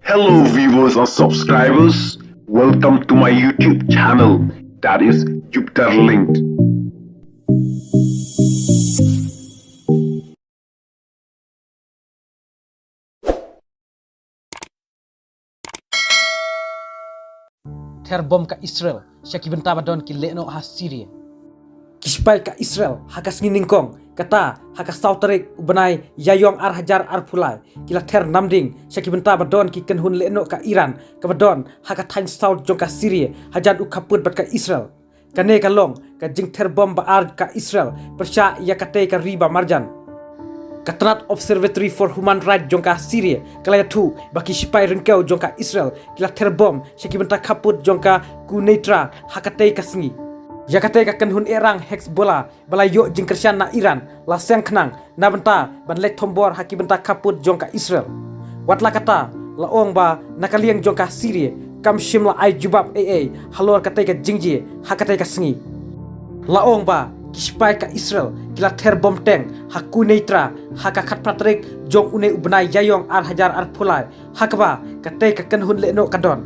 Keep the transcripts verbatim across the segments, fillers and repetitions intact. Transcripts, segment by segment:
Hello viewers and subscribers, welcome to my YouTube channel, that is Jupiter Linked. Ther bom ka Israel sha ki bynta ba don ki lehnoh ha Syria. Ki sipai ka Israel ha ka sngi nyngkong, kata ha ka saw tarik u bnai Ïaïong ar hajar arphew lai, ki la ther namding sha ki bynta ba don ki kynhun lehnoh ka Iran kaba don ha ka thaiñ south jong ka Syria hajan u khappud bad ka Israel. Kane ka long ka jingther bom ba ar ka Israel pyrshah ïa katei ka ri ba marjan. Ka tnat Observatory for Human Rights jong ka Syria ka la ïathuh ba ki sipai ryngkew jong ka Israel ki la ther bom sha ki bynta khappud jong ka Quneitra ha katei ka sngi. Ïa katei ka kynhun ehrang Hezbollah ba la ïoh jingkyrshan na Iran la seng khnang na bynta ban leit thombor ha ki bynta khappud jong ka Israel. Wat la kata, la ong ba na ka liang jong ka Syria kam shym la ai jubab ei ei halor katei ka jingjia ha katei ka sngi. La ong ba ki sipai ka Israel ki la ther bom teng ha Quneitra ha ka khatphra tarik jong une u bnai Ïaïong ar hajar arphew lai, ha kaba katei ka kynhun lehnoh ka don.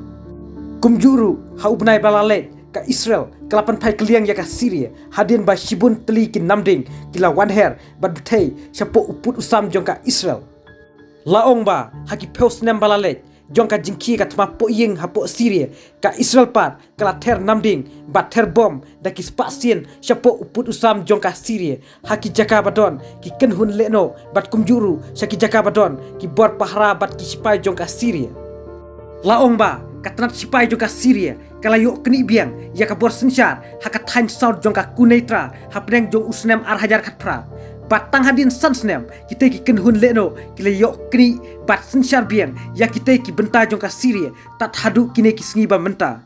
Kumjuh ruh ha u bnai ba la leit, ka Israel ka la pynphai kylliang ïa ka Syria hadien ba shibun tylli ki namding ki la wan her bad bthei shapoh u pud u sam jong ka Israel. La ong ba ha ki phew snem ba la leit jong ka jingkhie ka thma pohïing hapoh Syria, ka Israel pat ka la ther namding bad ther bom da ki spah sien shapoh u pud u sam jong ka Syria ha ki jaka ba don ki kynhun lehnoh bad kumjuh ruh sha ki jaka ba don ki bor pahara bad ki sipai jong ka Syria. La ong ba ka tnat sipai jong ka Syria ka la ïoh knieh biang ïa ka bor synshar ha ka thaiñ south jong ka Quneitra hapdeng jong u snem ar hajar khatphra. Bad tang hadien san snem kitei ki kynhun lehnoh ki la ïoh knieh bad synshar biang ïa kitei ki bynta jong ka Syria tad haduh kine ki sngi ba mynta.